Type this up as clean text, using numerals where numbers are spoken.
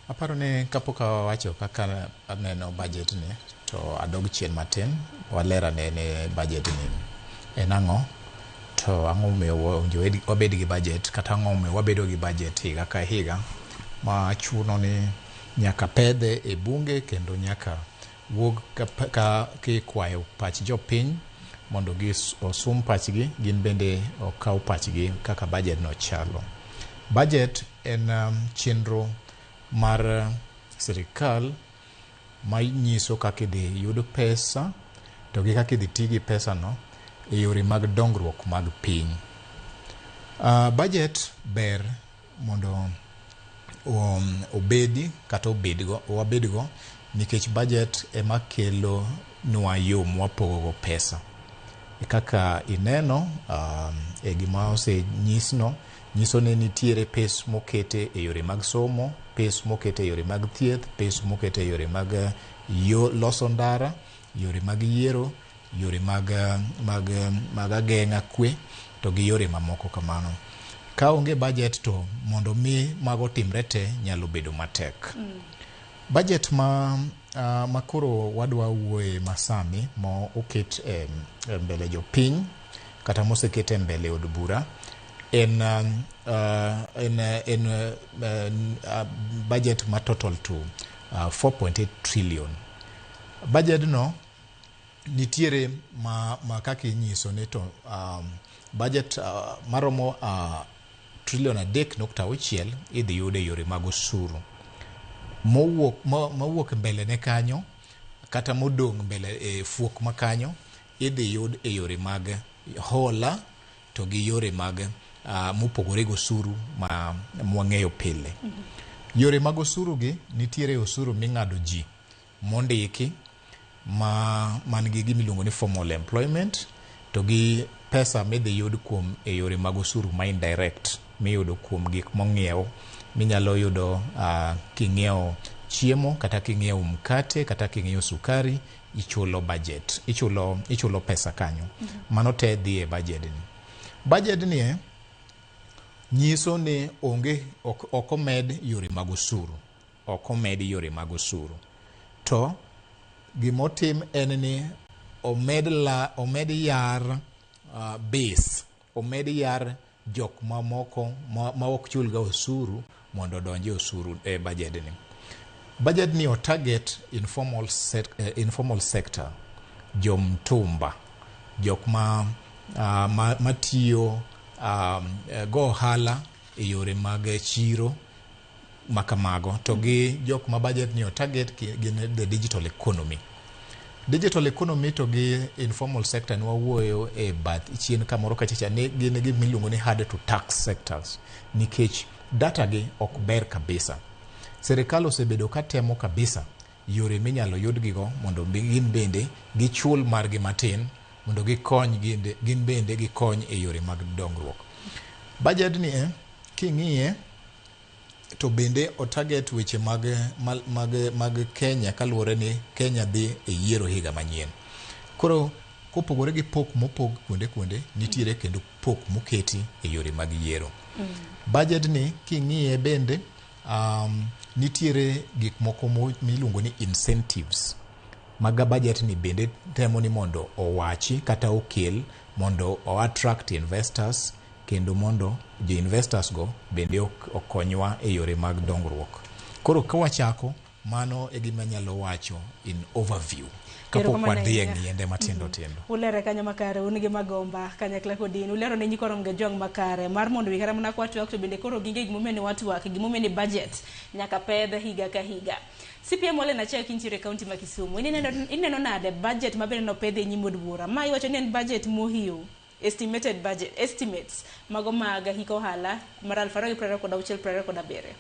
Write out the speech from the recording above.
Aparo ni kapok awacho kaka aneno budget ni, to adog chien matin, waler ane ni budget ni en ang'o, to ang'o momiyo owinjo wabed gi budget, kata ang'o momiyo wabedo gi budget higa ka higa ma chuno ni nyaka pedhe e bunge kendo nyaka wuog ka kikwayo pach jopiny mondo osum pachgi, gin bende okaw pachgi kaka budget no chalo. Budget en chenro mar sirikal manyiso kaka idhi yud pesa to gi kaka idhi ti gi pesa no e yore mag dongruok mag piny. Budget ber mondo obedi kata obedgo, wabedgo nikech budget ema kelo nwa yo mwapogo go pesa. E kaka ineno e gima osenyisno, nyiso ni nitiere pes mokete e yore mag somo, pes mokete e yore mag thieth, pes mokete e yore mag yo loso ndara, yore mag yiero, yore mag ageng'a kwe, to gi yore mamoko kamano. Ka onge budget to mondo mi mago timre te nyalo bedo matek. Budget ma koro wadwa wuoye masani ma oket e mbele jopiny kata moseket e mbele od bura en budget ma total to 4.8 trillion. Budget no nitiere ma kaka inyiso ni to budget maromo trilion 3.6 idhi yud e yore mag osuru. Mowuok mbele ne kanyo kata modong' mbele e fuok makanyo idhi yud e yore mag hola to gi yore mag mopogore gi osuru ma mwang'eyo pile. Yore mag osuru gi nitiere osuru ming'ado ji mondiki ma man gi gima iluongo ni formal employment, to gi pesa midhi yud kuom e yore mag osuru ma indirect miyudo kuom gik mong'iew minyalo yudo king'iewo chiemo kata king'iewo mkate kata king'iewo sukari, ichulo budget, ichulo pesa kanyo. Mano te dhi e budget ni. Budget ni nyiso ni onge ok omed yore mag osuru, ok omed yore mag osuru, to gimotim en ni omed yar base, omed yar jok mamoko ma ok chul ga osuru mondo odonj e osuru e budget ni. Budget ni o target informal sector, jomtumba, jok ma matiyo go ohala e yore mag chiro makamago, to gi jok ma budget ni o target gin the digital economy. Digital economy to gi informal sector ne wawuoyo e bath chien kamoro kachacha ni gin gima iluongo ni hard to tax sectors nikech data gi ok ber kabisa. Sirikal osebedo ka temo kabisa yore minyalo yudgigo mondo gin bende gichul margi matin mondo gikony gin bende gikony e yore mag dongruok. Budget ni king'iye to bende o target weche mag Kenya kaluwore ni Kenya dhi e yiero higa manyien. Koro kopogore gi pok mopog kuonde kuonde, nitiere kendo pok moketi e yore mag yiero. Budget ni king'iye bende nitiere gik moko miluongo ni incentives mag budget ni bende temo ni mondo owachi kata okel mondo o attract investors kendo mondo jo investors go bende okonywa e yore mag dongruok. Koro ka wachako, mano e gima anyalo wacho in overview kapok Erokamano wadhi e ahinya. ng'iende matindo tindo. Ulere kanyo makare, un gi Magomba kanyakla kod in ulero ne nyikwa Ramogi Ajwang' makare mar mondo mi kata mana kwatwak to bende koro ging'e gimomiyo ni watwak, gimomiyo ni budget nyaka pedh higa ka higa. CPM Ole Nachiel, kintiere e kaunti ma Kisumu, in ineno nade budget ma bende nopedh e nyim od bura ma iwacho ni en budget mohiu, estimated budget, estimates mago mag hik ohala mar 2026 27?